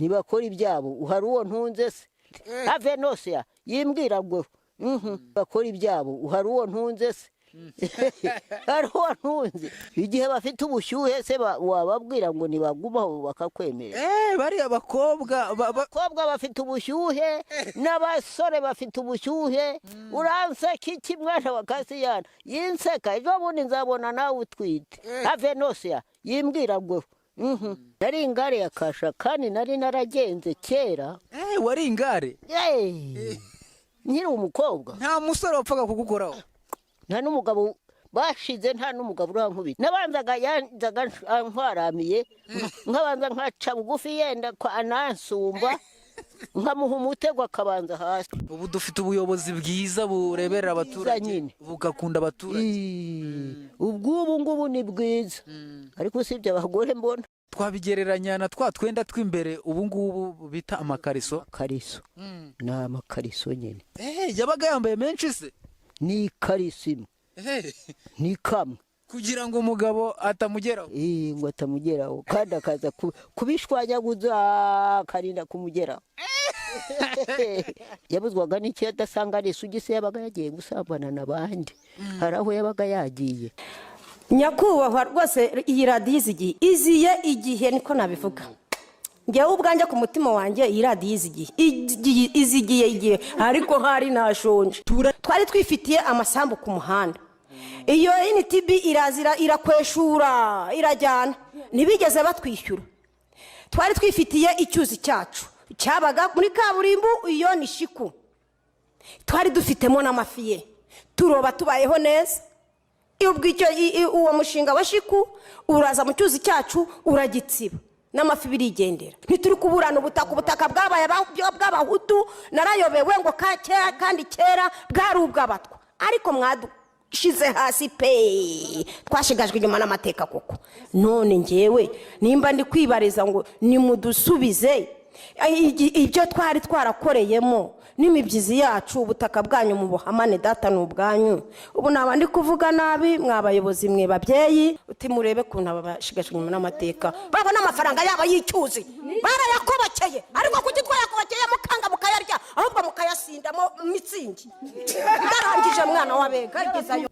Ntibakora ibyabo. Hari uwo ntunze se? Have nose yimbwira ngo bakora ibyabo. Hari uwo ntunze se? Hari uwo ntunze? Igihe bafite ubushyuhe se, wababwira ngo ntibagumaho bakakwemerera? Bariya bakobwa Abakobwa bafite ubushyuhe n'abasore bafite ubushyuhe. Uranseka iki, mwana wa Kasiyana? Yinseka, ejo bundi nzabona nawe utwite. Have nose yimbwira ngo Nari ingare ya kasha kandi nari naragenze kera. Wari ingare? Nkiri umukobwa. Nta musore wapfaga kugukoraho? Nta n'umugabo bashize, nta n'umugabo urankubita. Nabanzaga yanzaga antwaramiye, nkabanza nkaca bugufi, yenda ko anansumba, nkamuha umutego akabanza hasi. Ubu dufite ubuyobozi bwiza bureberera abaturage, nyine. bugakunda abaturage. Ubw'ubu ngubu ni bwiza, ariko usibye abagore mbona. Twabigereranya na twa twenda tw'imbere ubu ngubu bita amakariso. Kariso ni amakariso nyine. Yabaga yambaye menshi se? Ni ikariso imwe, ni kamwe. Kugira ngo umugabo atamugeraho. Ngo atamugeraho, kandi akaza kubishwanyaguza akarinda kumugeraho. Yabuzwaga n'icyo adasanga ari isugi se? Yabaga yagiye gusambana n'abandi, hari aho yabaga yagiye. Nyakubahwa, rwose iyi radiyo izigiye, iziye igihe, niko nabivuga. Ngewe ubwanjye ku mutima wanjye, iyi radiyo izigiye izigiye igihe, ariko hari nashonje. Twari twifitiye amasambu ku muhanda. Iyo NTB irazira irakweshura irajyana, ntibigeze batwishyura. Twari twifitiye icyuzi cyacu cyabaga muri kaburimbo, iyo ni Shiku. Twari dufitemo n'amafi ye, turoba, tubayeho neza. Ubwo icyo uwo mushinga wa Shiku uraza mu cyuzi cyacu uragitsiba n'amafi birigendera. Ntituri kuburana ubutaka. Ubutaka bwabaye bw'Abahutu, narayobewe ngo kera, kandi kera bwari ubw'Abatwa, ariko mwadushize hasi pe. Twashigajwe inyuma n'amateka koko. None ngewe nimba ndi kwibariza ngo nimudusubize ibyo twari twarakoreyemo n'imibyizi yacu, ubutaka bwanyu mu buhamane, data ni ubwanyu. Ubu naba ndi kuvuga nabi, mwa bayobozi mwe babyeyi, uti murebe ukuntu aba bashigajwe inyuma n'amateka babona amafaranga yabo y'icyuzi. Barayakobokeye, ariko kuki twayakobokeye mukanga mukayarya, ahubwo mukayasindamo mitsingi? Ndarangije, mwana w'abega, gezayo.